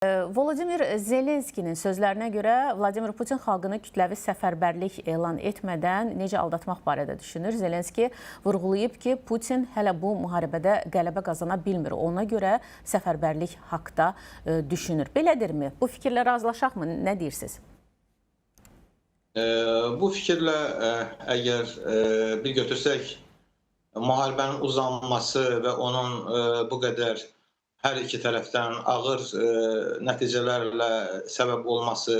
Volodimir Zelenskinin sözlərinə görə Vladimir Putin xalqını kütləvi səfərbərlik elan etmədən necə aldatmaq barədə düşünür. Zelenski vurğulayıb ki, Putin hələ bu müharibədə qələbə qazana bilmir. Ona görə səfərbərlik haqda düşünür. Belədirmi? Bu fikirlə razılaşaqmı? Nə deyirsiniz? Bu fikirlə əgər bir götürsək, müharibənin uzanması və onun bu qədər hər iki tərəfdən ağır nəticələrlə səbəb olması,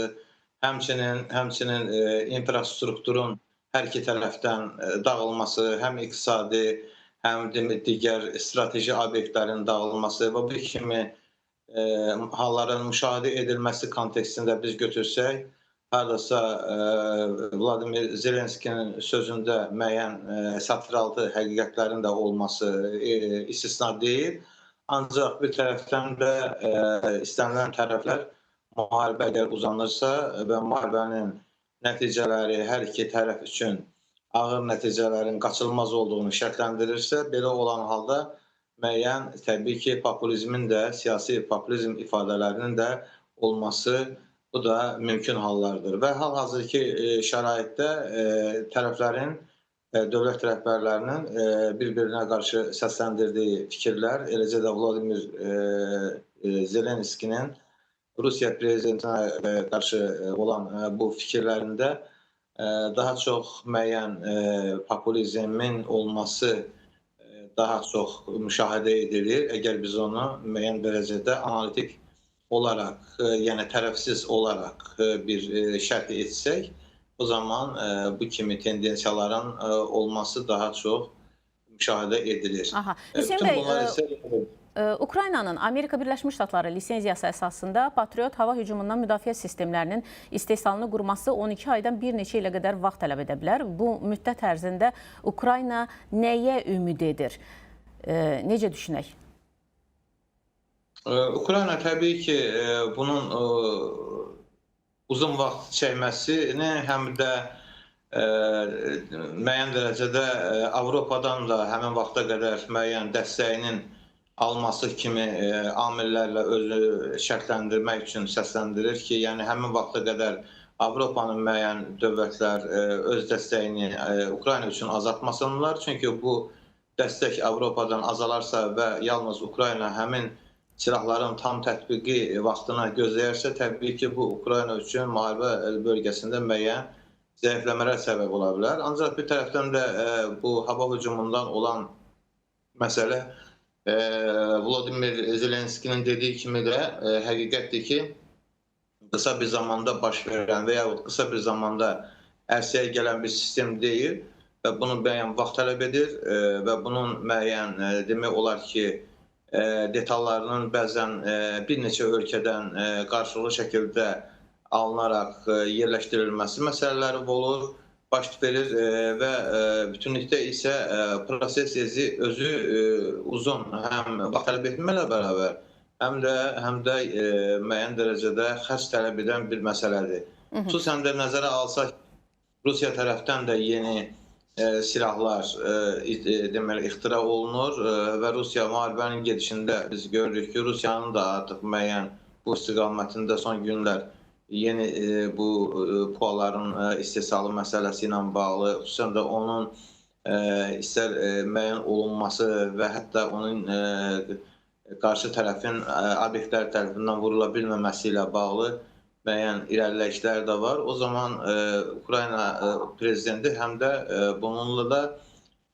həmçinin infrastrukturun hər iki tərəfdən dağılması, həm iqtisadi, həm digər strateji obyektlərin dağılması və bu kimi halların müşahidə edilməsi kontekstində biz götürsək, hardasa Vladimir Zelenskinin sözündə müəyyən satıraltı həqiqətlərin də olması istisna deyil. Ancaq bir tərəfdən də istənilən tərəflər müharibə əgər uzanırsa və müharibənin nəticələri hər iki tərəf üçün ağır nəticələrin qaçılmaz olduğunu şərtləndirirsə, belə olan halda müəyyən təbii ki, populizmin də, siyasi populizm ifadələrinin də olması bu da mümkün hallardır. Və hal-hazırki şəraitdə tərəflərin, dövlət rəhbərlərinin bir-birinə qarşı səsləndirdiyi fikirlər, eləcə də Vladimir Zelenskinin Rusiya prezidentinə qarşı olan bu fikirlərində daha çox müəyyən populizmin olması daha çox müşahidə edilir. Əgər biz onu müəyyən dərəcədə analitik olaraq, yəni tərəfsiz olaraq bir şərh etsək, o zaman bu kimi tendensiyaların olması daha çox müşahidə edilir. Aha. Hüseyn bəy, Ukraynanın Amerika Birləşmiş Ştatları lisenziyası əsasında Patriot hava hücumundan müdafiə sistemlərinin istehsalını qurması 12 aydan bir neçə ilə qədər vaxt tələb edə bilər. Bu müddət ərzində Ukrayna nəyə ümid edir? Necə düşünək? Ukrayna təbii ki, bunun uzun vaxt çəkməsini həm də müəyyən dərəcədə Avropadan da həmin vaxta qədər müəyyən dəstəyinin alması kimi amillərlə özü şərtləndirmək üçün səsləndirir ki, yəni həmin vaxta qədər Avropanın müəyyən dövlətlər öz dəstəyini Ukrayna üçün azaltmasınlar. Çünki bu dəstək Avropadan azalarsa və yalnız Ukrayna həmin silahların tam tətbiqi vaxtına gözləyərsə, təbii ki, bu Ukrayna üçün müharibə bölgəsində müəyyən zəifləmələr səbəb ola bilər. Ancaq bir tərəfdən də bu hava hücumundan olan məsələ Vladimir Zelenskinin dediyi kimi də həqiqətdir ki, qısa bir zamanda baş verən və yaxud qısa bir zamanda ərsəyə gələn bir sistem deyil və bunu müəyyən vaxt tələb edir və bunun müəyyən demək olar ki, detallarının bəzən bir neçə ölkədən qarşılıqlı şəkildə alınaraq yerləşdirilməsi məsələləri olur, baş verir və bütünlükdə isə proses özü uzun həm vaxt tələb etməklə bərabər, həm də müəyyən dərəcədə xərc tələb edən bir məsələdir. Xüsusən də nəzərə alsaq, Rusiya tərəfdən də yeni silahlar deməli ixtira olunur və Rusiya müharibənin gedişində biz görürük ki, Rusiyanın da artıq müəyyən bu istiqamətində son günlər yeni bu PUA-ların istehsalı məsələsi ilə bağlı, xüsusən də onun istər müəyyən olunması və hətta onun qarşı tərəfin obyektlər tərəfindən vurula bilməməsi ilə bağlı müəyyən irəliləyişlər də var. O zaman Ukrayna prezidenti həm də bununla da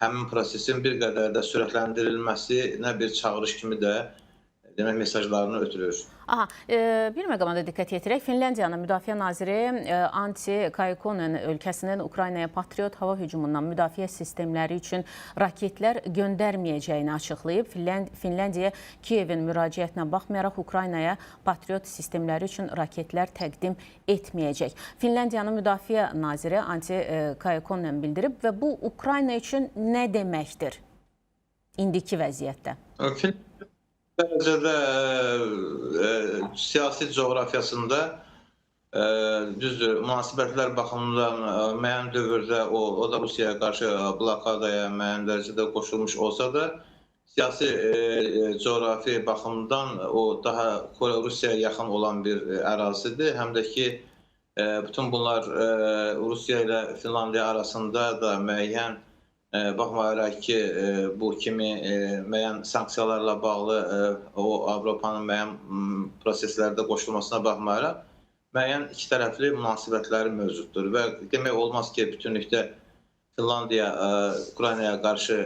həmin prosesin bir qədər də sürətləndirilməsinə bir çağırış kimi də demək mesajlarını ötürür. Aha, bir məqama da diqqət yetirək. Finlandiyanın Müdafiə Naziri Antti Kaikkonen ölkəsinin Ukraynaya Patriot hava hücumundan müdafiə sistemləri üçün raketlər göndərməyəcəyini açıqlayıb. Finlandiya Kiyevin müraciətinə baxmayaraq Ukraynaya Patriot sistemləri üçün raketlər təqdim etməyəcək. Finlandiyanın Müdafiə Naziri Antti Kaikkonen bildirib və bu Ukrayna üçün nə deməkdir indiki vəziyyətdə? Dərəcədə siyasi coğrafiyasında düzdür, münasibətlər baxımından müəyyən dövrdə o da Rusiyaya qarşı blokadaya müəyyən dərəcədə qoşulmuş olsa da, Siyasi coğrafi baxımdan o daha Rusiyaya yaxın olan bir ərazidir. Həm də ki, bütün bunlar Rusiya ilə Finlandiya arasında da müəyyən baxmayaraq ki, bu kimi müəyyən sanksiyalarla bağlı o Avropanın müəyyən proseslərdə qoşulmasına baxmayaraq müəyyən iki tərəfli münasibətləri mövcuddur və demək olmaz ki, bütünlükdə Finlandiya Ukraynaya qarşı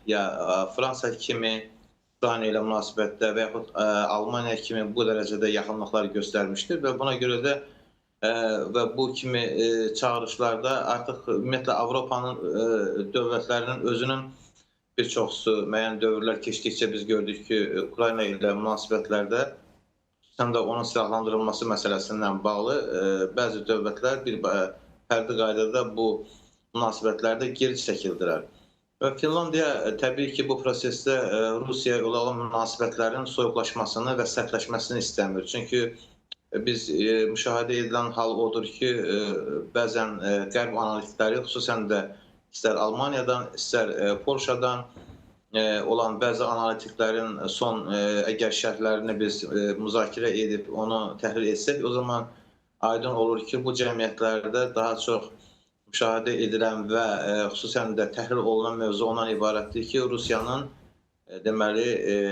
ya Fransa kimi Ukrayna ilə münasibətdə və yaxud Almaniya kimi bu dərəcədə yaxınlıqlar göstərmişdir və buna görə də və bu kimi çağırışlarda artıq ümumiyyətlə Avropanın dövlətlərinin özünün bir çoxsu müəyyən dövrlər keçdikcə biz gördük ki, Ukrayna ilə münasibətlərdə xüsusən də onun silahlandırılması məsələsindən bağlı bəzi dövlətlər bir fərdi qaydada bu münasibətlərdə geri çəkildilər. Və Finlandiya təbii ki, bu prosesdə Rusiya ilə olan münasibətlərin soyuqlaşmasını və sərtləşməsini istəmir. Çünki biz müşahidə edilən hal odur ki, bəzən qərb analitikləri, xüsusən də istər Almaniyadan, istər Polşadan olan bəzi analitiklərin son əgər şərhlərini biz müzakirə edib onu təhlil etsək, o zaman aydın olur ki, bu cəmiyyətlərdə daha çox müşahidə edilən və xüsusən də təhlil olunan mövzu ondan ibarətdir ki, Rusiyanın deməli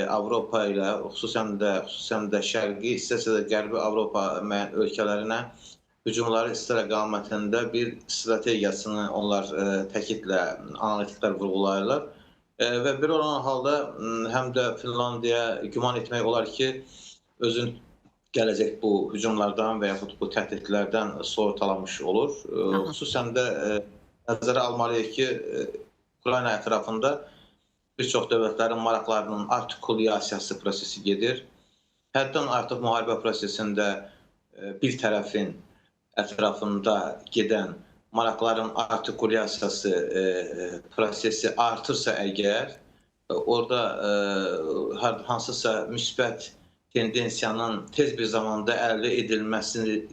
Avropa ilə, xüsusən də şərqi, istəsə də qərbi Avropa müəyyən ölkələrinə hücumları istiqamətində bir strategiyasını onlar təkidlə analitiklər vurğulayırlar. Və bir olan halda həm də Finlandiya güman etmək olar ki, özün gələcək bu hücumlardan və yaxud bu təhdidlərdən soyutalamış olur. Xüsusən də nəzərə almalıyıq ki, Ukrayna ətrafında bir çox dövlətlərin maraqlarının artikulyasiyası prosesi gedir. Həddən artıq müharibə prosesində bir tərəfin ətrafında gedən maraqların artikulyasiyası prosesi artırsa əgər, orada hansısa müsbət tendensiyanın tez bir zamanda əldə edilməsinin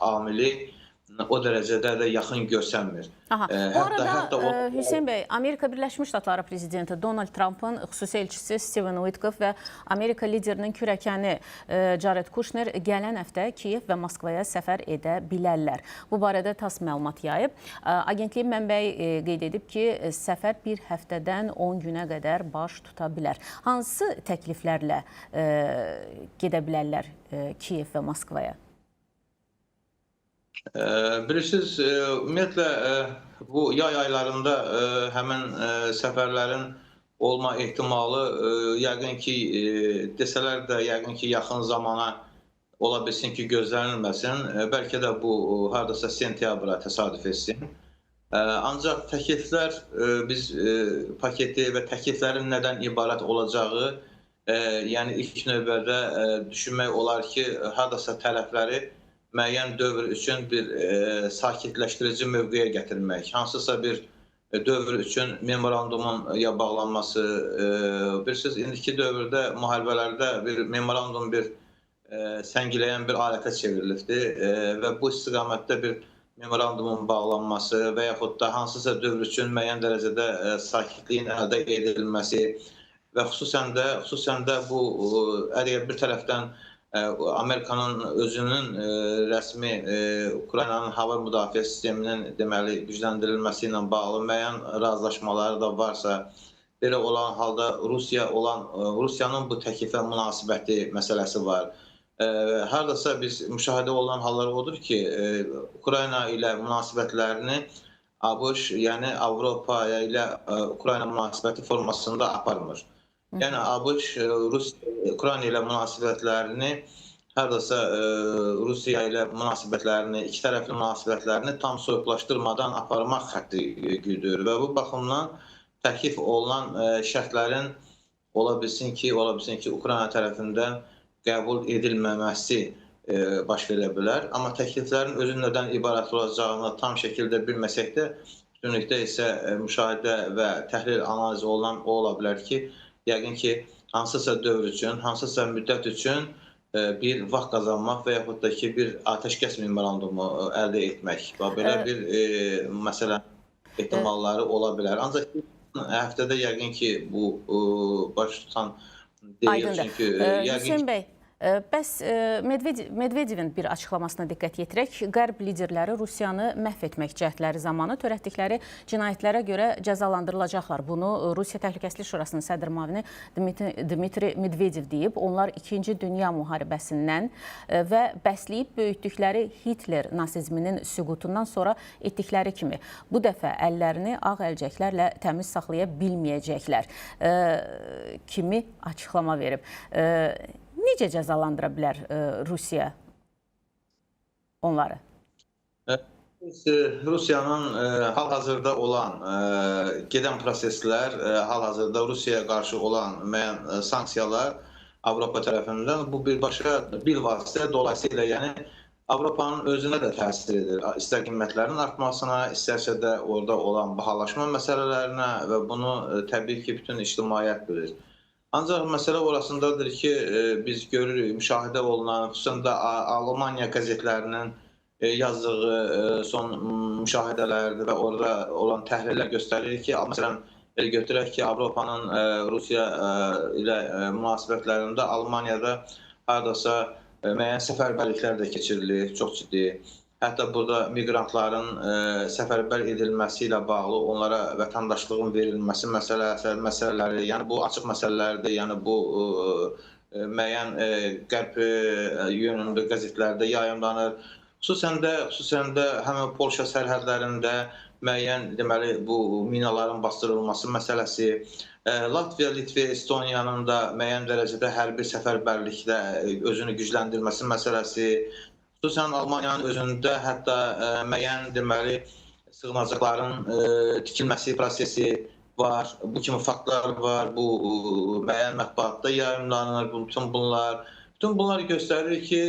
amili o dərəcədə də yaxın görsənmir. Aha. Bu arada Hüseyn bəy, Amerika Birləşmiş Ştatları prezidenti Donald Trumpın xüsusi elçisi Steven Witkoff və Amerika liderinin kürəkəni Jared Kushner gələn həftə Kiyev və Moskvaya səfər edə bilərlər. Bu barədə TASS məlumat yayıb. Agentliyin mənbəyi qeyd edib ki, səfər bir həftədən 10 günə qədər baş tuta bilər. Hansı təkliflərlə gedə bilərlər Kiyev və Moskvaya? Bilirsiniz, ümumiyyətlə bu yay aylarında həmin səfərlərin olma ehtimalı yəqin ki, desələr də yəqin ki, yaxın zamana ola bilsin ki, gözlənilməsin. Bəlkə də bu hardasa sentyabra təsadüf etsin. Ancaq təkliflər, biz paketi və təkliflərin nədən ibarət olacağı, yəni ilk növbədə düşünmək olar ki, hardasa tərəfləri müəyyən dövr üçün bir sakitləşdirici mövqeyə gətirmək, hansısa bir dövr üçün memorandumun ya bağlanması, bilirsiniz, indiki dövrdə müharibələrdə bir memorandum bir səngiləyən bir alətə çevrilibdir və bu istiqamətdə bir memorandumun bağlanması və yaxud da hansısa dövr üçün müəyyən dərəcədə sakitliyin əldə edilməsi və xüsusən də bu əgər bir tərəfdən Amerikanın özünün rəsmi Ukraynanın hava müdafiə sisteminin deməli gücləndirilməsi ilə bağlı müəyyən razılaşmaları da varsa, belə olan halda Rusiyanın bu təklifə münasibəti məsələsi var. Hardasa biz müşahidə olunan hallar odur ki, Ukrayna ilə münasibətlərini ABŞ, yəni Avropa ilə Ukrayna münasibəti formasında aparmır. Yəni ABŞ Ukrayna ilə münasibətlərini, hardasa Rusiya ilə münasibətlərini, iki tərəfli münasibətlərini tam soyuqlaşdırmadan aparmaq xətti güdür və bu baxımdan təklif olunan şərtlərin ola bilsin ki, Ukrayna tərəfindən qəbul edilməməsi baş verə bilər. Amma təkliflərin özü nədən ibarət olacağını tam şəkildə bilməsək də, bütünlükdə isə müşahidə və təhlil analiz olunan o ola bilər ki, yəqin ki, hansısa dövr üçün, hansısa müddət üçün bir vaxt qazanmaq və yaxud da ki, bir atəşkəs memorandumu əldə etmək. Belə bir məsələ ehtimalları ola bilər. Ancaq Həftədə yəqin ki, bu baş tutan deyil. Aydındır. Çünki yəqin Hüseyn bəy, bəs Medvedevin bir açıqlamasına diqqət yetirək. Qərb liderləri Rusiyanı məhv etmək cəhdləri zamanı törətdikləri cinayətlərə görə cəzalandırılacaqlar. Bunu Rusiya Təhlükəsizlik Şurasının sədr müavini Dmitri Medvedev deyib. Onlar İkinci Dünya müharibəsindən və bəsləyib böyütdükləri Hitler nasizminin süqutundan sonra etdikləri kimi bu dəfə əllərini ağ əlcəklərlə təmiz saxlaya bilməyəcəklər kimi açıqlama verib. Necə cəzalandıra bilər Rusiya onları? Rusiyanın hal-hazırda olan gedən proseslər, hal-hazırda Rusiyaya qarşı olan müəyyən sanksiyalar Avropa tərəfindən bu birbaşa bilvasitə dolayısıyla yəni Avropanın özünə də təsir edir. İstər qiymətlərin artmasına, istərsə də orada olan bahalaşma məsələlərinə və bunu təbii ki, bütün ictimaiyyət bilir. Ancaq məsələ orasındadır ki, biz görürük, müşahidə olunan, xüsusən də Almaniya qəzetlərinin yazdığı son müşahidələrdir və orada olan təhlillər göstərir ki, məsələn, elə götürək ki, Avropanın Rusiya ilə münasibətlərində Almaniyada hardasa müəyyən səfərbərliklər də keçirilir, çox ciddi. Hətta burada miqrantların səfərbər edilməsi ilə bağlı onlara vətəndaşlığın verilməsi məsələləri, yəni bu açıq məsələlərdir, yəni bu müəyyən qərb yönündə qəzetlərdə yayımlanır. Xüsusən də həmin Polşa sərhədlərində müəyyən deməli bu minaların bastırılması məsələsi, Latviya, Litva, Estoniyanın da müəyyən dərəcədə hərbi səfərbərlikdə özünü gücləndirməsi məsələsi, xüsusən Almaniyanın özündə hətta müəyyən deməli sığınacaqların tikilməsi prosesi var. Bu kimi faktlar var. Bu müəyyən mətbuatda yayımlanır. Bütün bunlar. Bütün bunlar göstərir ki,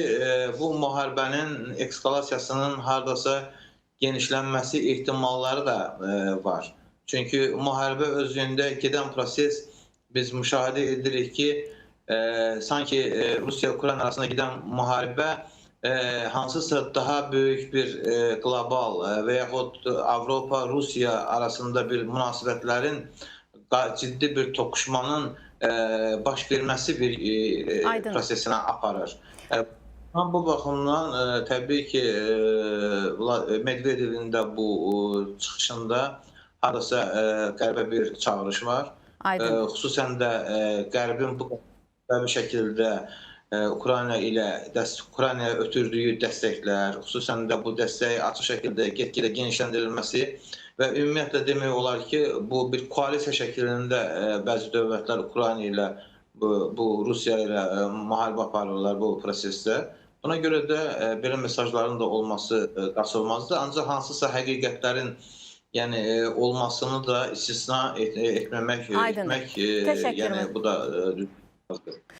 bu müharibənin eskalasiyasının hardasa genişlənməsi ehtimalları da var. Çünki müharibə özlüyündə gedən proses biz müşahidə edirik ki, sanki Rusiya-Ukrayna arasında gedən müharibə hansısa daha böyük bir qlobal və yaxud Avropa-Rusiya arasında bir münasibətlərin ciddi bir toqquşmanın baş verməsi bir prosesinə aparır. Bu baxımdan təbii ki, Medvedevin də bu çıxışında hardasa qərbə bir çağırış var. Xüsusən də qərbin bu şəkildə Ukrayna ilə Ukraynaya ötürdüyü dəstəklər, xüsusən də bu dəstəyi açıq şəkildə get-gedə genişləndirilməsi və ümumiyyətlə demək olar ki, bu bir koalisiya şəklində bəzi dövlətlər Ukrayna ilə, bu Rusiya ilə müharibə aparırlar bu prosesdə. Buna görə də belə mesajların da olması qaçılmazdır. Ancaq hansısa həqiqətlərin yəni olmasını da istisna etməmək, etmək, yəni bu da düzdür.